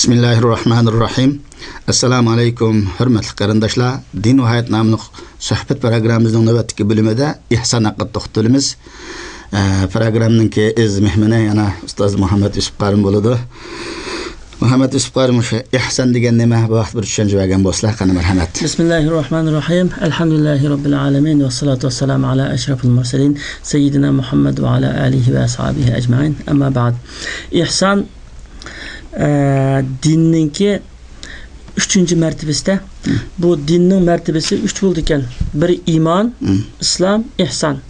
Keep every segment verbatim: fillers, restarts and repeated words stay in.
بىسمىللاھىررەھمانىررەھىم. ئەسسالامۇ ئەلەيكۇم، ھۆرمەتلىك قېرىنداشلار. دىن ۋە ھايات ناملىق سۆھبەت پروگراممىمىزنىڭ نۆۋەتتىكى بۆلۈمىدە ئېھسان ھەققىدە توختىلىمىز. ئە، پروگراممىنىڭكى ئىز مېھمىنى يەنە ئۇستاز مۇھەممەد يۈسۈپ قارىم بولىدۇ. مۇھەممەد يۈسۈپ قارىم، مۇشۇ ئېھسان دېگەن نېمە؟ بۇ ھەقتە بىر چۈشەنچە بەرگەن بولسىلا، قېنى، مەرھەمەت. بىسمىللاھىررەھمانىررەھىم. ئەلھەمدۇلىللاھى رەببىل ئالەمىن. ۋەسسالاتۇ ۋەسسالامۇ ئالا ئەشرەفىل مۇرسەلىن. سەييىدىنا مۇھەممەد ۋە ئالا ئالىھى ۋە ئەسھابىھى ئەجمەئىن. ئەمما بەئد. ئېھسان، ئە، دىننىڭكى ئۈچىنچى مەرتىۋىسىدە. بۇ دىننىڭ مەرتىۋىسى ئۈچ بولىدىكەن. بىرى ئىمان، ئىسلام، ئېھسان.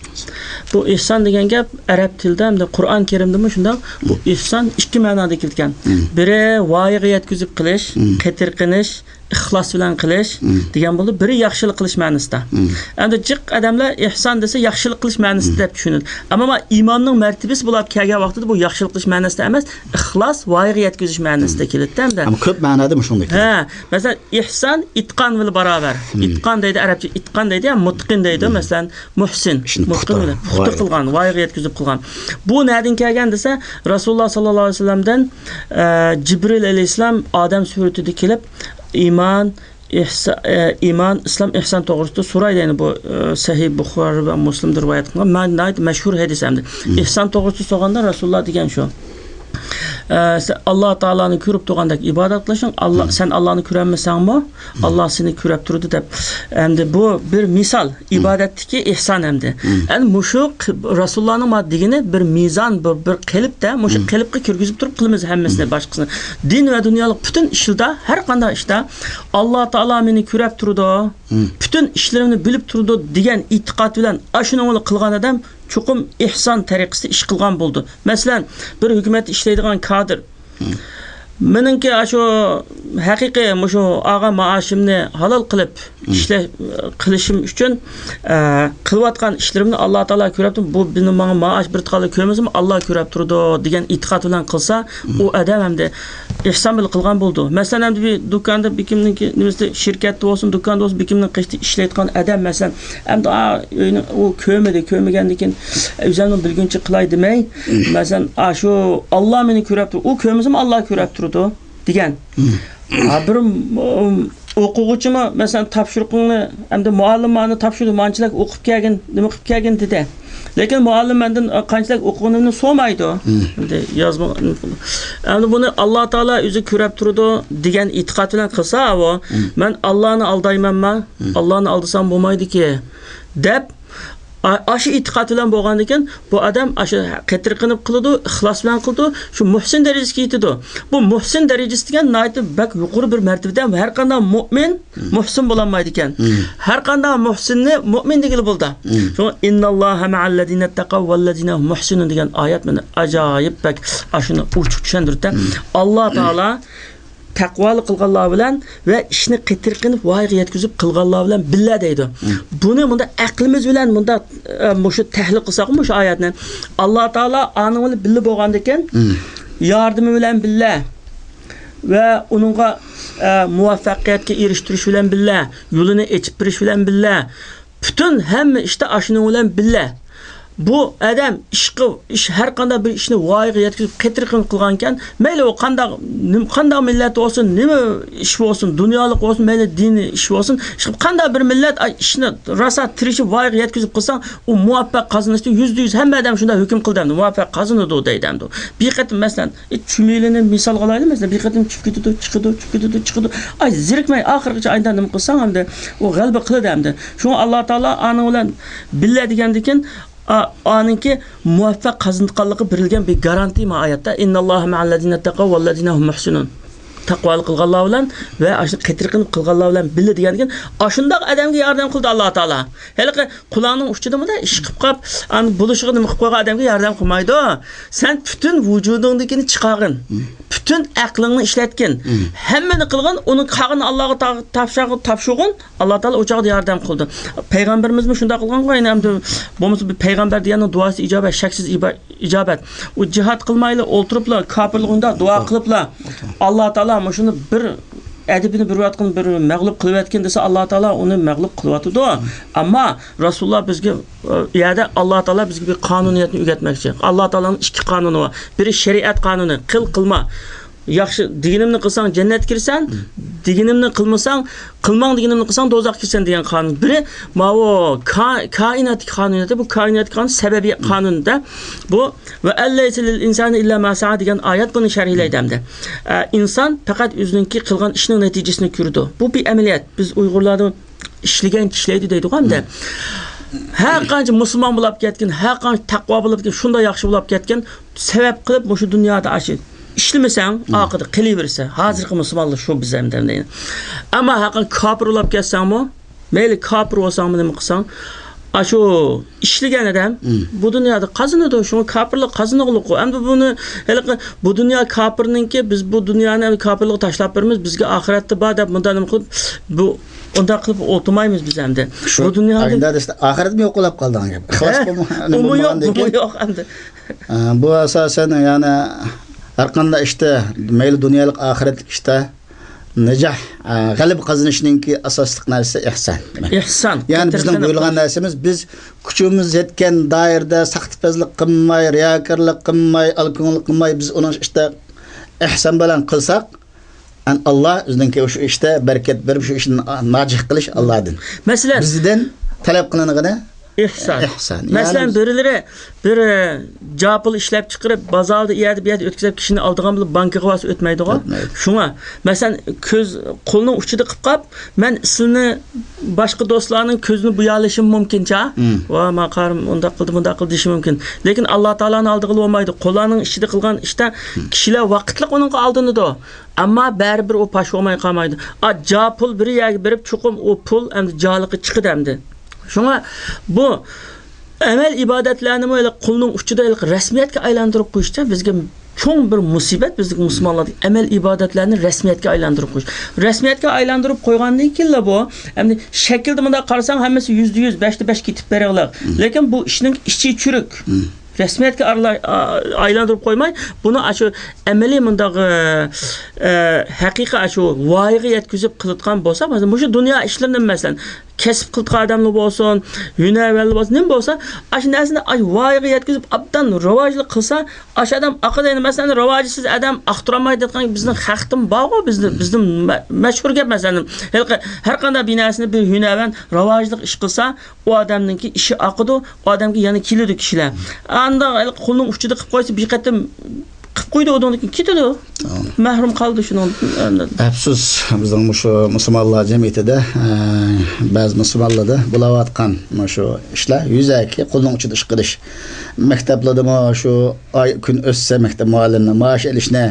بۇ ئېھسان دېگەن گەپ ئەرەب تىلىدا ھەمدە قۇرئان كەرىمدىمۇ شۇنداق. بۇ ئېھسان ئىككى مەنادا كېلىدىكەن. بىرى ۋايىغا يەتكۈزۈپ قىلىش، قېتىرقىنىش، ئىخلاس بىلەن قىلىش دېگەن بولىدۇ. بىرى ياخشىلىق قىلىش مەنىسىدە. ئەمدى جىق ئادەملەر ئېھسان دېسە ياخشىلىق قىلىش مەنىسىدە دەپ چۈشىنىدۇ. ئەمما ما ئىماننىڭ مەرتىۋىسى بولۇپ كەلگەن ۋاقتىدا بۇ ياخشىلىق قىلىش مەنىسىدە ئەمەس، ئىخلاس، ۋايىغا يەتكۈزۈش مەنىسىدە كېلىدىدە ئەمدى. ئەمما كۆپ مەنىدە مۇشۇنداق. ھە، مەسىلەن، ئېھسان ئىتقان بىلەن باراۋەر. ئىتقان دەيدۇ ئەرەبچە، ئىتقان دەيدۇ يا مۇتقىن دەيدۇ. مەسىلەن، مۇھسىن، ئىشنى مۇتقىن پۇختا، بىلەن پۇختا قىلغان، ۋايىغا يەتكۈزۈپ قىلغان. بۇ نەدىن كەلگەن دېسە، رەسۇلۇللا ساللاللاھۇ ئەلەيھى ۋەسەللەمدىن، ئە، جىبرىل ئەلەيھىسسالام ئادەم سۈرىتىدە كېلىپ، ئىمان، ئېھسا-، ئە، ئىمان، ئىسلام، ئېھسان توغرىسىدا سورايدۇ. يەنى بۇ، ئە، سەھىھ بۇخارى ۋە مۇسلىمدا رىۋايەت قىلىنغان. مەن ناھايىتى مەشھۇر ھەدىس ئەمدى. ئېھسان توغرىسىدا سورىغاندا رەسۇلۇللا دېگەن شۇ. ئە، سە-، ئاللا تائالانى كۆرۈپ تۇرغاندەك ئىبادەت قىلىشىڭ، ئاللا، سەن ئاللانى كۆرەلمىسەڭمۇ، ئاللا سېنى كۆرۈپ تۇرىدۇ دەپ. ئەمدى بۇ بىر مىسال، ئىبادەتتىكى ئېھسان ئەمدى. ئەمدى مۇشۇ ق-، رەسۇلۇللانىڭ مانا دېگىنى بىر مىزان، بىر، بىر قېلىپتە، مۇشۇ قېلىپقا كىرگۈزۈپ تۇرۇپ قىلىمىز ھەممىسىنى، باشقىسىنى. دىن ۋە دۇنيالىق پۈتۈن ئىشلىردا، ھەر قانداق ئىشتا، ئاللا تائالا مېنى كۆرەپ تۇرىدۇ، پۈتۈن ئىشلىرىمنى بىلىپ تۇرىدۇ دېگەن ئېتىقاد بىلەن ئاشۇنىڭ بىلەن قىلغان ئادەم چوقۇم ئېھسان تەرىقىسىدە ئىش قىلغان بولىدۇ. مەسىلەن، بىر ھۆكۈمەتتە ئىشلەيدىغان كادىر، مېنىڭكى ئاشۇ ھەقىقىي مۇشۇ ئالغان مائاشىمنى ھالال قىلىپ ئىشلەش، قىلىشىم ئۈچۈن، ئە، قىلىۋاتقان ئىشلىرىمنى ئاللا تائالا كۆرۈپتۇ. بۇ بىنى ماڭا مائاش بىر تاللا كۆرمىسىمۇ، ئاللا كۆرۈپ تۇرىدۇ دېگەن ئېتىقاد بىلەن قىلسا، ئۇ ئادەم ئەمدى ئېھسان بىلەن قىلغان بولىدۇ. مەسىلەن، ئەمدى بىر دۇكاندا بىكىمنىڭكى نېمىسىدە، شىركەتتە بولسۇن، دۇكاندا بولسۇن، بىكىمنىڭ قېشىدا ئىشلەيدىغان ئادەم، مەسىلەن، ئەمدى، ئا، ئۆينى ئۇ كۆرمىدى، كۆرمىگەندىن كېيىن، ئۆزۈمنىڭ بىلگۈنچە قىلاي دېمەي، مەسىلەن، ئاشۇ ئاللا مېنى كۆرۈپ تۇر، ئۇ كۆرمىسىمۇ ئاللا كۆرۈپ تۇرىدۇ دېگەن. ھا، بىر، ئوم، ئوقۇغۇچىمۇ، مەسىلەن، تاپشۇرۇقۇڭنى، ئەمدى مۇئەللىم مانا تاپشۇردى، مانچىلىك ئوقۇپ كەلگىن، نېمە قىلىپ كەلگىن دېدى. لېكىن مۇئەللىم مەندىن، ئە، قانچىلىك ئوقۇغىنىمنى سورىمايدۇ. ئەمدى يازما، ئەمدى بۇنى ئاللا تائالا ئۆزى كۆرۈپ تۇرىدۇ دېگەن ئېتىقاد بىلەن قىلسا، ئۇ، مەن ئاللانى ئالدايمەنما؟ ئاللانى ئالدىسام بولمايدىكى، دەپ، ئا-، ئاشۇ ئېتىقاد بىلەن بولغاندىكىن، بۇ ئادەم ئاشۇ قېتىرقىنىپ قىلىدۇ، ئىخلاس بىلەن قىلىدۇ، شۇ مۇھسىن دەرىجىسىگە يېتىدۇ. بۇ مۇھسىن دەرىجىسى دېگەن ناھايىتى بەك يۇقىرى بىر مەرتىۋىدە، ھەر قانداق مۇئمىن مۇھسىن بولالمايدىكەن. ھەر قانداق مۇھسىننى مۇئمىن دېگىلى بولىدۇ. شۇڭا، «ئىنناللاھە مەئەللەزىنەتتەقەۋ ۋەللەزىنە ھۇم مۇھسىنۇن» دېگەن ئايەت مېنى ئاجايىپ بەك ئاشۇنى ئوچۇق چۈشەندۈرۈپتۇ. ئاللا تائالا تەقۋالىق قىلغانلار بىلەن ۋە ئىشنى قېتىرقىنىپ، ۋايىغا يەتكۈزۈپ قىلغانلار بىلەن بىللە دەيدۇ. بۇنى مۇنداق ئەقلىمىز بىلەن مۇنداق، ئە، مۇشۇ تەھلىل قىلساق، مۇشۇ ئايەتنى، ئاللا تائالا ئانىڭ بىلەن بىللە بولغاندىكىن، ياردىمى بىلەن بىللە ۋە ئۇنىڭغا، ئە، مۇۋەپپەقىيەتكە ئېرىشتۈرۈش بىلەن بىللە، يولىنى ئېچىپ بېرىش بىلەن بىللە، پۈتۈن ھەممە ئىشتا ئاشۇنىڭ بىلەن بىللە. بۇ ئادەم ئىشقا، ئىش، ھەر قانداق بىر ئىشنى ۋايىغا يەتكۈزۈپ، قېتىرقىنىپ قىلغانىكەن، مەيلى ئۇ قانداق، نېمە، قانداق مىللەت بولسۇن، نېمە ئىش بولسۇن، دۇنيالىق بولسۇن، مەيلى دىنىي ئىش بولسۇن، ئىشقىلىپ قانداق بىر مىللەت، ئاي، ئىشنى راسا تىرىشىپ ۋايىغا يەتكۈزۈپ قىلساڭ، ئۇ مۇۋەپپەق قازىنىشتا يۈزدە يۈز ھەممە ئادەم شۇنداق ھۆكۈم قىلدى ئەمدى، مۇۋەپپەق قازىنىدۇ دەيدۇ ئەمدى. بىر قېتىم، مەسىلەن، ئى، چۈمۈلىنى مىسالغا ئالايلى، مەسىلەن، بىر قېتىم چۈشۈپ كېتىدۇ، چىقىدۇ، چۈشۈپ كېتىدۇ، چىقىدۇ. ئاي، زېرىكمەي، ئاخىرغىچە ئايدا نېمە قىلساڭ، ئەمدى ئۇ غەلىبە قىلىدۇ ئەمدى. شۇڭا ئاللا تائالا ئانىڭ بىلەن بىللە دېگەندىكىن، ئا-، ئانىڭكى مۇۋەپپەق قازىنىدىغانلىقى بېرىلگەن بىر گارانتى ما ئايەتتە. «ئىنناللاھە مەئەللەزىنەتتەقەۋ ۋەللەزىنە ھۇم مۇھسىنۇن.» تەقۋالىق قىلغانلار بىلەن ۋە ئاشۇ قېتىرقىنىپ قىلغانلار بىلەن بىللە دېگەندىكىن، ئاشۇنداق ئادەمگە ياردەم قىلدى ئاللا تائالا. ھېلىقى قۇلاقنىڭ ئۇچىدا مۇنداق ئىش قىلىپ قاپ، ئانا بولۇشىغا نېمە قىلىپ قويغان ئادەمگە ياردەم قىلمايدۇ. سەن پۈتۈن ۋۇجۇدۇڭدىكىنى چىقارغىن. پۈتۈن ئەقلىڭنى ئىشلەتكىن. ھەممىنى قىلغىن، ئۇنىڭ قالغىنىنى ئاللاغا تا-، تاپشۇرغ-، تاپشۇرغىن. ئاللا تائالا ئۇ چاغدا ياردەم قىلىدۇ. پەيغەمبىرىمىزمۇ شۇنداق قىلغانغۇ، يەنە ئەمدى بولمىسا بىر پەيغەمبەر دېگەننىڭ دۇئاسى ئىجابەت، شەكسىز ئىبا-، ئىجابەت. ئۇ جىھاد قىلمايلا، ئولتۇرۇپلا، كاپىرلىق ئويۇندا دۇئا قىلىپلا، ئاللا تائالا مۇشۇنى بىر ئەدىپىنى بېرىۋاتقىن، بىر مەغلۇپ قىلىۋەتكىن دېسە، ئاللا تائالا ئۇنى مەغلۇپ قىلىۋاتىدۇ. ئەمما رەسۇلۇللا بىزگە، ئۇ يەردە ئاللا تائالا بىزگە بىر قانۇنىيەتنى ئۆگەتمەكچى. ئاللا تائالانىڭ ئىككى قانۇنى بار. بىرى شەرىئەت قانۇنى، قىل، قىلما. ياخشى دېگىنىمنى قىلساڭ جەننەتكە كىرىسەن، دېگىنىمنى قىلمىساڭ، قىلماڭ دېگىنىمنى قىلساڭ دوزاخقا كىرىسەن دېگەن قانۇن. بىرى ماۋۇ كا-، كائىناتتىكى قانۇنىيەت، بۇ كائىناتتىكى قانۇن سەۋەبىي قانۇندا بۇ ۋە ئەللەيسە لىل ئىنسانى ئىللا ما سائا دېگەن ئايەت بۇنى شەرھلەيدۇ ئەمدى. ئە، ئىنسان پەقەت ئۆزىنىڭكى قىلغان ئىشىنىڭ نەتىجىسىنى كۆرىدۇ. بۇ بىر ئەمەلىيەت. بىز ئۇيغۇرلاردا ئىشلىگەن كىشىلەيدۇ دەيدىغۇ ئەمدى. ھەر قانچە مۇسۇلمان بولاپ كەتكىن، ھەر قانچە تەقۋا بولاپ كەتكىن، شۇنداق ياخشى بولاپ كەتكىن، سەۋەب قىلىپ مۇشۇ دۇنيادا ئاشۇ ئىشلىمىسەڭ، ئارقىدا قېلىۋېرىسەن. ھازىرقى مۇسۇلمانلار شۇ بىز ئەمدى. ئەمما ھەقىقەتەن كاپىر بولاپ كەتسەڭمۇ، مەيلى كاپىر بولساڭمۇ، نېمە قىلساڭ، ئاشۇ ئىشلىگەن ئادەم بۇ دۇنيادا قازىنىدۇ. شۇڭا كاپىرلار قازىنىدۇ. ئەمدى بۇنى ھېلىقى بۇ دۇنيا كاپىرنىڭكى، بىز بۇ دۇنيانى ئەمدى كاپىرلارغا تاشلاپ بېرىمىز، بىزگە ئاخىرەتتە بار دەپ مۇنداق نېمە قىلىپ، بۇ ئۇنداق قىلىپ ئولتۇرمايمىز بىز ئەمدى. شۇ بۇ دۇنيادا ئاخىرەتمۇ يوق بولاپ قالدى. خىلاس ھە؟ بولما-، ئۇمۇ يوق، بولمىغاندىن ئۇمۇ كېيىن. يوق ئەمدى. ئە، بۇ ئاساسەن، يەنى، ھەر قانداق ئىشتا، مەيلى دۇنيالىق، ئاخىرەتلىك ئىشتا نىجاھ، ئە، غەلىبە قازىنىشنىڭكى ئاساسلىق نەرسىسى ئىھسان. ئىھسان. يەنى بىزنىڭ بۇيرۇلغان نەرسىمىز، بىز كۈچىمىز يەتكەن دائىرىدە ساختىپەزلىك قىلماي، رىياكارلىق قىلماي، ئالكۈڭلۈك قىلماي، بىز ئۇنىڭ ئىشتا ئىھسان بىلەن قىلساق، ئەن ئاللا ئۆزىنىڭكى شۇ ئىشتا بەرىكەت بېرىپ، شۇ ئىشتىن ناجىھ قىلىش ئاللادىن. مەسىلەن، بىزدىن تەلەپ قىلىنغىنى ئىھسان. ئىھسان. يەنى مەسىلەن، بىز بىرلىرى بىر، ئە، جاپىل ئىشلەپ چىقىرىپ، بازاردا ئۇ يەردە بۇ يەردە ئۆتكۈزۈپ، كىشىنى ئالدىغان بولۇپ، بانكىغا بارسا ئۆتمەيدىغۇ. ئۆتمەيدۇ. شۇڭا، مەسىلەن، كۆز، قولنىڭ ئۇچىدا قىلىپ قاپ، مەن سىلىنى باشقا دوستلارنىڭ كۆزىنى بويالىشىم مۇمكىنچە. ۋا، ما قارىم ئۇنداق قىلدى، مۇنداق قىلدى دېيىشى مۇمكىن. لېكىن ئاللا تائالانى ئالدىغىلى بولمايدۇ. قوللارنىڭ ئىچىدە قىلغان ئىشتا كىشىلەر ۋاقىتلىق ئۇنىڭغا ئالدىنىدۇ. ئەمما بەرىبىر ئۇ پاش بولماي قالمايدۇ. ئا، جا پۇل بىر يەرگە بېرىپ، چوقۇم ئۇ پۇل ئەمدى جالىقى چىقىدۇ ئەمدى. شۇڭا بۇ ئەمەل ئىبادەتلەرنىمۇ ھېلىقى قولنىڭ ئۇچىدا ھېلىقى رەسمىيەتكە ئايلاندۇرۇپ قويۇشتا بىزگە چوڭ بىر مۇسىبەت، بىزنىڭ مۇسۇلمانلاردا ئەمەل ئىبادەتلەرنى رەسمىيەتكە ئايلاندۇرۇپ قويۇش. رەسمىيەتكە ئايلاندۇرۇپ قويغاندىن كېيىنلا بۇ، ئەمدى شەكىلدە مۇنداق قارىساڭ ھەممىسى يۈزدە يۈز، بەشتە بەش كېتىپ بېرىغلىق. لېكىن بۇ ئىشنىڭ ئىچى چۈرۈك. رەسمىيەتكە ئارىلا-، ئا-، ئايلاندۇرۇپ قويماي، بۇنى ئاشۇ ئەمەلىي مۇنداق، ئە، ئە، ھەقىقىي ئاشۇ ۋايىغا يەتكۈزۈپ قىلىدىغان بولسا، مەسىلەن، مۇشۇ دۇنيا ئىشلىرىنى، مەسىلەن، كەسىپ قىلىدىغان ئادەملەر بولسۇن، ھۈنەرۋەنلەر بولسۇن، نېمە بولسا، ئاشۇ نەرسىنى ئاي-، ۋايىغا يەتكۈزۈپ، ئوبدان راۋاجلىق قىلسا، ئاشۇ ئادەم ئاقىدىغان، مەسىلەن، راۋاجسىز ئادەم ئاقتۇرالمايدۇ دەيدىغان بىزنىڭ خەقتىن بارغۇ، بىزنىڭ، بىزنىڭ مە-، مەشھۇر گەپ، مەسىلەن، ھېلىقى ھەر قانداق بىر نەرسىنى بىر ھۈنەرۋەن راۋاجلىق ئىش قىلسا، ئۇ ئادەمنىڭكى ئىشى ئاقىدۇ، ئۇ ئادەمگە يەنە كېلىدۇ كىشىلەر. ئانداق ھېلىقى قولنىڭ ئۇچىدا قىلىپ قويسا، بىر قېتىم قىلىپ قويدى، ئۇنىڭدىن كېيىن كېتىدۇ. مەھرۇم قالىدۇ شۇنىڭدىن. ئەپسۇس، بىزنىڭ مۇشۇ مۇسۇلمانلار جەمئىيىتىدە، ئە، بەزى مۇسۇلمانلاردا بولاۋاتقان مۇشۇ ئىشلار يۈزەكى قولنىڭ ئۇچىدا ئىش قىلىش. مەكتەپلەردىمۇ شۇ ئاي، كۈن ئۆتسە مەكتەپ مۇئەللىمىنىڭ مائاش ئېلىشنى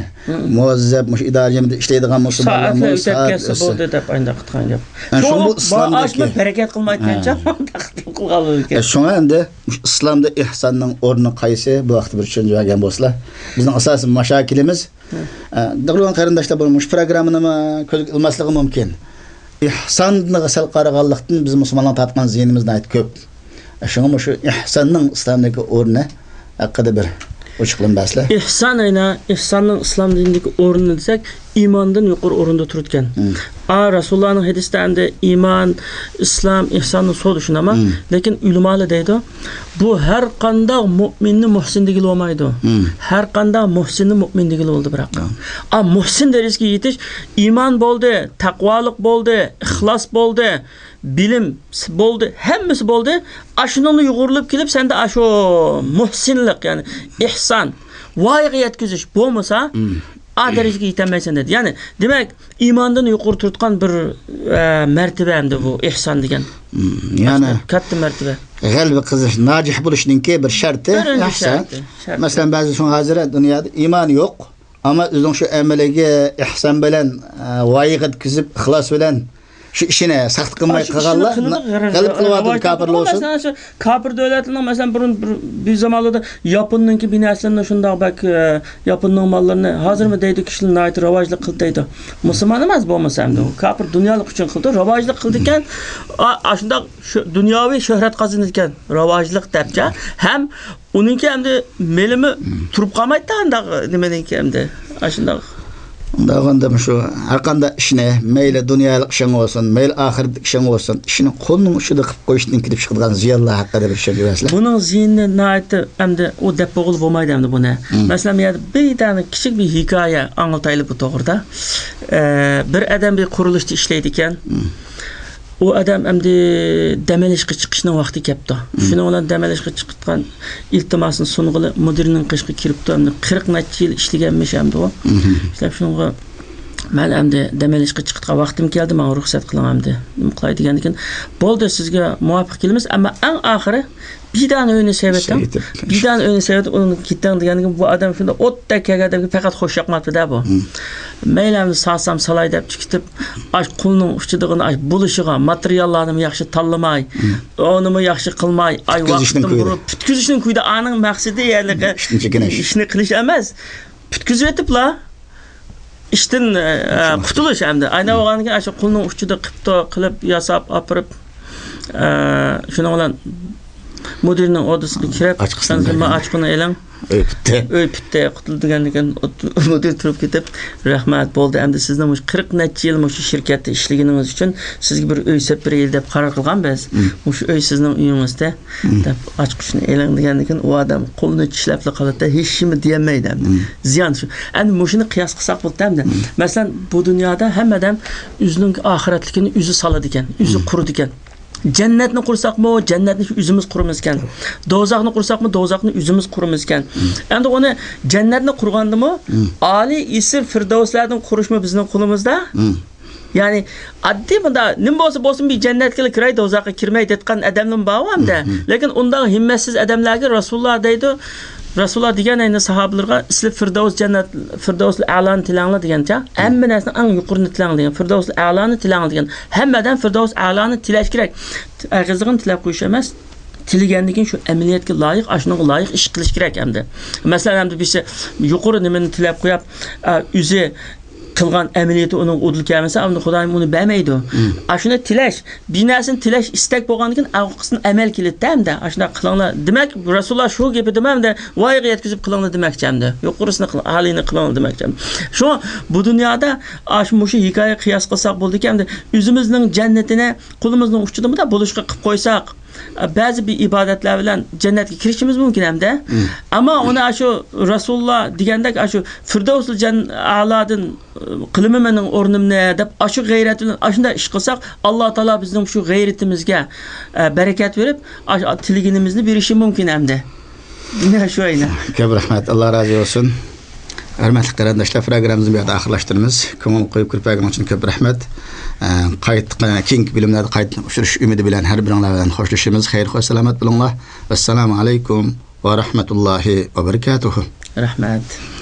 مۇۋەززەپ، مۇشۇ ئىدارە جەمئىيىتىدە ئىشلەيدىغان مۇسۇلمانلارمۇ سائەتلەر ئۆتۈپ كەتسە بولدى دەپ ئانداق قىلغان گەپ. شۇڭا بۇ ئىسلامدىكى مائاشمۇ بەرىكەت قىلمايدىكەنچە، ھە. ئۇنداق قىلغانلىكى. شۇڭا ئەمدى مۇشۇ ئىسلامدا ئېھساننىڭ ئورنى قايسى؟ بۇ ھەقتە بىر چۈشەنچە بەرگەن بولسىلا. بىزنىڭ ئاساسىي مۇشاكىلىمىز، ئە، نۇرغۇن قېرىنداشلار بۇ مۇشۇ پروگراممىنىمۇ كۆزگە ئىلماسلىقى مۇمكىن. ئېھساندىن سەل قارىغانلىقتىن بىز مۇسۇلمانلارغا تارتقان زىيىنىمىز ناھايىتى كۆپ. شۇڭا مۇشۇ ئېھساننىڭ ئىسلامدىكى ئورنى ھەققىدە بىر ئوچۇقلىما بەرسىلە. ئېھسان ئەينا، ئېھساننىڭ ئىسلام دىنىدىكى ئورنى دېسەك، ئىماندىن يۇقىرى ئورۇندا تۇرىدىكەن. ئا، رەسۇلۇللانىڭ ھەدىسىدە ئەمدى ئىمان، ئىسلام، ئېھساننى سورىدى شۇنداقما؟ لېكىن ئۆلىمالار دەيدۇ، بۇ ھەر قانداق مۇئمىننى مۇھسىن دېگىلى بولمايدۇ. ھەر قانداق مۇھسىننى مۇئمىن دېگىلى بولىدۇ، بىراق. ئا، مۇھسىن دەرىجىسىگە يېتىش، ئىمان بولدى، تەقۋالىق بولدى، ئىخلاس بولدى، بىلىم بولدى، ھەممىسى بولدى. ئاشۇنىڭدىن يۇغۇرۇلۇپ كېلىپ، سەندە ئاشۇ مۇھسىنلىق، يەنى ئېھسان، ۋايىغا يەتكۈزۈش بولمىسا، ئا دەرىجىگە يېتەلمەيسەن دېدى. يەنى، دېمەك، ئىماندىن يۇقىرى تۇرۇدىغان بىر، ئە، مەرتىبە ئەمدى بۇ ئېھسان دېگەن. يەنى كاتتا مەرتىبە. غەلىبە قىلىش، ناجىھ بولۇشنىڭكى بىر شەرتى ئەھسان. شەرتى، شەرتى. مەسىلەن، بەزى شۇڭا ھازىر دۇنيادا ئىمانى يوق، ئەمما ئۆزىنىڭ شۇ ئەمىلىگە ئېھسان بىلەن، ئە، ۋايىغا يەتكۈزۈپ، ئىخلاس بىلەن شۇ ئىشىنى ساختا قىلماي قىلغانلار غەلىبە قىلىۋاتىدۇ، كاپىرلار بولسۇن. مەسىلەن، شۇ كاپىر دۆلەتلەرنىڭ، مەسىلەن، بۇرۇن بىر، بىر زامانلاردا ياپوننىڭكى بىر نەرسىلىرىنى شۇنداق بەك، ئە، ياپوننىڭ ماللىرىنى ھازىرمۇ دەيدۇ، كىشىلەر ناھايىتى راۋاجلىق قىلدى دەيدۇ. مۇسۇلمان ئەمەس بولمىسا ئەمدى ئۇ كاپىر دۇنيالىق ئۈچۈن قىلدى، راۋاجلىق قىلدىكەن، ئا-، ئاشۇنداق شۇ دۇنياۋى شۆھرەت قازىنىدىكەن، راۋاجلىق دەپچە. ھەم ئۇنىڭكى ئەمدى مېلىمۇ تۇرۇپ قالمايتتى ئانداق نېمىنىڭكى ئەمدى. ئاشۇنداق. ئۇنداق بولغاندا شۇ ھەر قانداق ئىشنى، مەيلى دۇنيالىق ئىشىڭ بولسۇن، مەيلى ئاخىرەتلىك ئىشىڭ بولسۇن، ئىشنى قولنىڭ ئۇچىدا قىلىپ قويۇشتىن كېلىپ چىقىدىغان زىيانلار ھەققىدە بىر چۈشەنچە بەرسىلە. بۇنىڭ زىيىنى ناھايىتى، ئەمدى ئۇ دەپ بولغىلى بولمايدۇ ئەمدى بۇنى. مەسىلەن، بۇ يەردە بىر دانە كىچىك بىر ھېكايە ئاڭلىتايلى بۇ توغرىدا. ئە، بىر ئادەم بىر قۇرۇلۇشتا ئىشلەيدىكەن. ئۇ ئادەم ئەمدى دەم ئېلىشقا چىقىشنىڭ ۋاقتى كەپتۇ. شۇنىڭ بىلەن دەم ئېلىشقا چىقىدىغان ئىلتىماسىنى سۇنغىلى مۇدىرنىڭ قېشىغا كىرىپتۇ. ئەمدى قىرىق نەچچە يىل ئىشلىگەنمىش ئەمدى ئۇ. ئىشلەپ شۇنىڭغا، مەن ئەمدى دەم ئېلىشقا چىقىدىغان ۋاقتىم كەلدى، ماڭا رۇخسەت قىلىڭ ئەمدى. نېمە قىلاي دېگەندىكىن، بولدى، سىزگە مۇۋاپىق كېلىمىز، ئەمما ئەڭ ئاخىرى بىدانە ئۆينى سېۋەتىڭ. بىدانە ئۆينى سېۋەتىڭ، ئۇنى كېتىڭ دېگەندىكىن، بۇ ئادەم شۇنداق ئوتتەك كەلگەندىن كېيىن پەقەت خوش ياقماپتۇ-دە بۇ. مەيلى ئەمدى سالسام سالاي دەپ چىقىپ، ئاش قولنىڭ ئۇچىدىغىنى ئاش بولۇشىغا، ماتېرىياللارنىمۇ ياخشى تاللىماي، ئۇنىمۇ ياخشى قىلماي، ئاي ۋاقىتتىن بۇرۇن پۈتكۈزۈشنىڭ كۆيىدە، ئانىڭ مەقسىتى يەنى ئىشنى قىلىش ئەمەس. پۈتكۈزۈۋېتىپلا، ئىشتىن، ئە، قۇتۇلۇش ئەمدى. ئايناپ ئالغاندىن كېيىن، ئاشۇ قولنىڭ ئۇچىدا قىپتۇ قىلىپ ياساپ ئاپىرىپ، ئە، شۇنىڭ بىلەن مۇدىرنىڭ ئوردىسىغا كىرىپ، ئاچقۇچىنى ئەمدى ئېلىڭ. ئۆي پۈتتى. ئۆي پۈتتى، قۇتۇلدى دېگەندىن كېيىن، مۇدىر تۇرۇپ كېتىپ، رەھمەت، بولدى، ئەمدى سىزنىڭ مۇشۇ قىرىق نەچچە يىل مۇشۇ شىركەتتە ئىشلىگىنىڭىز ئۈچۈن سىزگە بىر ئۆي سېلىپ بېرەيلى دەپ قارار قىلغان بىز. مۇشۇ ئۆي سىزنىڭ ئۆيىڭىزدە. دەپ، ئاچقۇچنى ئېلىڭ دېگەندىن كېيىن، ئۇ ئادەم قولىنى چىشلەپلا قالىدۇ، ھېچنېمە دېيەلمەيدۇ ئەمدى. زىيان شۇ. ئەمدى مۇشۇنى قىياس قىلساق بولىدۇ ئەمدى. مەسىلەن، بۇ دۇنيادا ھەممە ئادەم ئۆزىنىڭ ئاخىرەتلىكىنى ئۆزى سالىدىكەن، ئۆزى قۇرىدىكەن. جەننەتنى قۇرساقمۇ، جەننەتنى شۇ ئۆزىمىز قۇرىمىزكەن. دوزاخنى قۇرساقمۇ، دوزاخنى ئۆزىمىز قۇرىمىزكەن. ئەمدى ئۇنى جەننەتنى قۇرغاندىمۇ، ئالىي ئېسىل فىردەۋسلەردىن قۇرۇشمۇ بىزنىڭ قولىمىزدا. يەنى، ئاددىي بۇنداق نېمە بولسا بولسۇن، بىر جەننەتكىلا كىرەي، دوزاخقا كىرمەي دەيدىغان ئادەملىرىمۇ بار ئەمدى. لېكىن ئۇنداق ھىممەتسىز ئادەملەرگە رەسۇلۇللا دەيدۇ، رەسۇلۇللا دېگەن ئەينى ساھابىلىرىغا، سىلەر فىردەۋس جەننەت، فىردەۋسۇل ئەلانى تىلەڭلار دېگەنچە، ھەممە نەرسىنىڭ ئەڭ يۇقىرىنى تىلەڭلار دېگەن، فىردەۋسۇل ئەلانى تىلەڭلار دېگەن. ھەممە ئادەم فىردەۋسۇل ئەلانى تىلەش كېرەك. ئېغىزلىقىنى تىلەپ قويۇش ئەمەس، تىلىگەندىن كېيىن شۇ ئەمەلىيەتكە لايىق، ئاشۇنىڭغا لايىق ئىش قىلىش كېرەك ئەمدى. مەسىلەن، ئەمدى بىرسى يۇقىرى نېمىنى تىلەپ قويۇپ، ئە، ئۆزى قىلغان ئەمەلىيىتى ئۇنىڭغا ئۇدۇل كەلمىسە، ئەمدى خۇدايىم ئۇنى بەرمەيدۇ. ئاشۇنى تىلەش، بىر نەرسىنى تىلەش ئىستەك بولغاندىن كېيىن، ئارقىسىدىن ئەمەل كېلىدىدە ئەمدى. ئاشۇنداق قىلىڭلار. دېمەك، رەسۇلۇللا شۇ گېپى دېمە ئەمدى، ۋايىغا يەتكۈزۈپ قىلىڭلار دېمەكچى ئەمدى. يۇقىرىسىنى قىل، ئالىينى قىلىڭلار دېمەكچى ئەمدى. شۇڭا بۇ دۇنيادا ئاشۇ مۇشۇ ھېكايە قىياس قىلساق بولىدىكەن ئەمدى. ئۆزىمىزنىڭ جەننىتىنى قولىمىزنىڭ ئۇچىدا بولۇشقا قىلىپ قويساق، بەزى بىر ئىبادەتلەر بىلەن جەننەتكە كىرىشىمىز مۇمكىن ئەمدى. ئەمما ئۇنى ئاشۇ رەسۇلۇللا دېگەندەك، ئاشۇ فىردەۋسۇل جەن-، ئەلادىن، ئە، قىلىمەن مېنىڭ ئورنۇمنى دەپ، ئاشۇ غەيرەت بىلەن ئاشۇنداق ئىش قىلساق، ئاللا تائالا بىزنىڭ شۇ غەيرىتىمىزگە، ئە، بەرىكەت بېرىپ، ئاش-، تىلىگىنىمىزنى بېرىشى مۇمكىن ئەمدى. مانا شۇ ئەينە. كۆپ رەھمەت، ئاللا رازى بولسۇن. ھۆرمەتلىك قېرىنداشلار، پروگراممىمىزنى بۇ يەردە ئاخىرلاشتۇرىمىز. كۆڭۈل قويۇپ كۆرۈپ بەرگىنىڭ ئۈچۈن كۆپ رەھمەت. ئە، قايت-، كېيىنكى بۆلۈملەردە قايتا ئۇچرىشىش ئۈمىدى بىلەن ھەر بىرىڭلار بىلەن خوشلىشىمىز. خەير، خوش سالامەت بولۇڭلار. ۋەسسالامۇ ئەلەيكۇم ۋە رەھمەتۇللاھى ۋە بەرىكاتۇھۇ. رەھمەت.